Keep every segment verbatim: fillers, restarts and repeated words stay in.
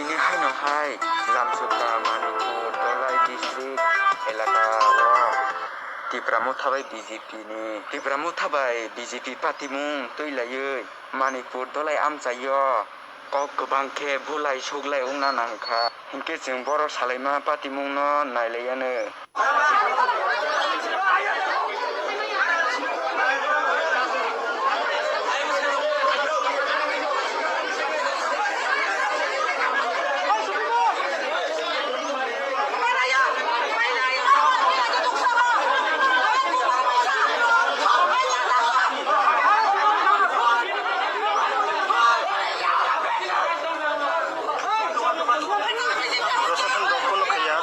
Tini haino hai Lamsuka Manipur Dholai district elaka o Tipra Motha bai B J P ni, Tipra Motha bai B J P patimung twi laiwi Manipur Dholai amchaio kok kwbang khe bulai suglai wngna nang kha. Hinkhe chwng borok salaima patimungno nai lai anw. Proshashan rok phano kaiya.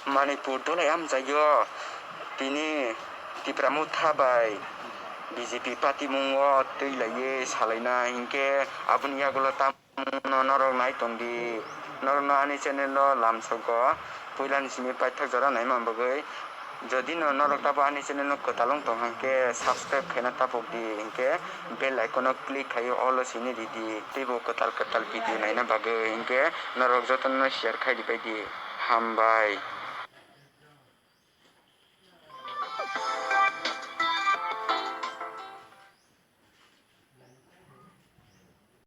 Manipur Dholai amchaio tini Tipra Motha bai B J P patimungo twi laiwi salaina hinkhe aboni yagulo tam. No norok nai tong di, norokno ani channel o lamsogo puilani simi paithak jora naima bagwi. Jodi no norok tabo ani channel no kwtal wng tong hwnkhe subscribe khaina tapok di, hinkhe bell icon o click khaiwi all o sini ridi, teibo kwtal kwtal video naina bagwi hinkhe norok jotono share khai ribai di. Hambai.